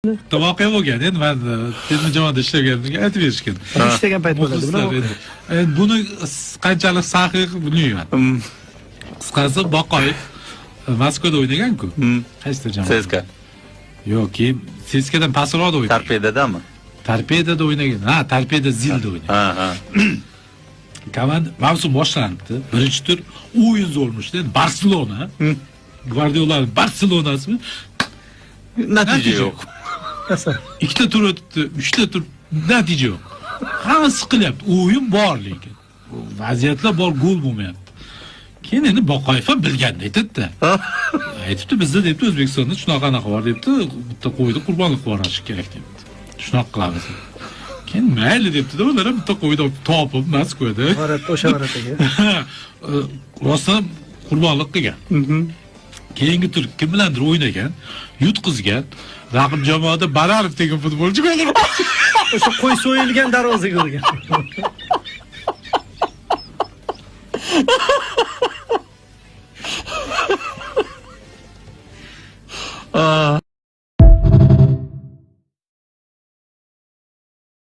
Bitta voqea bo'lgan. Endi man terma jamoada ishlaganimga aytib berishgan. Ishlagan payt bo'ladi. Muxlislar endi. Endi buni qanchalik sahih bilmayman. Qisqasi Boqoyev Moskvada o'ynagan-ku. Qaysi jamoa? CSKA. Yo'q, keyin CSKAdan pastroqda o'ynagan. Torpedadami? Torpedada o'ynagan. Ha, Torpeda Zilda o'ynagan. Ha, ha. Komanda mavsum boshlanibdi. Birinchi tur o'yin zo'rmishdi. Endi Barselona. Gvardiola'ning Barselonasimi? Natija yo'q. Ikkita tur o'tibdi, uchta tur natija yo'q. Hamma siqilyapti. O'yin bor lekin. Vaziyatlar bor, gol bo'lmayapti. Keyin endi Boqoyev ham bilganda aytibdi. Aytibdi, bizda debdi, O'zbekistonda shunaqa anaqa bor debdi, bitta qo'yni qurbonlik qilib yuborish kerak debdi. Shunaqa qilamiz. Keyin mayli debdi-da, ular ham bitta qo'yni olib topib Moskvada. Varat, o'sha varataga. Rostdan qurbonlik qilgan. Keyingi tur kim bilandir o'ynagan, yutqizgan. Raqib jamoada Bararov degan futbolchi gol urdi. O'sha qo'y so'yilgan darvozaga urgan.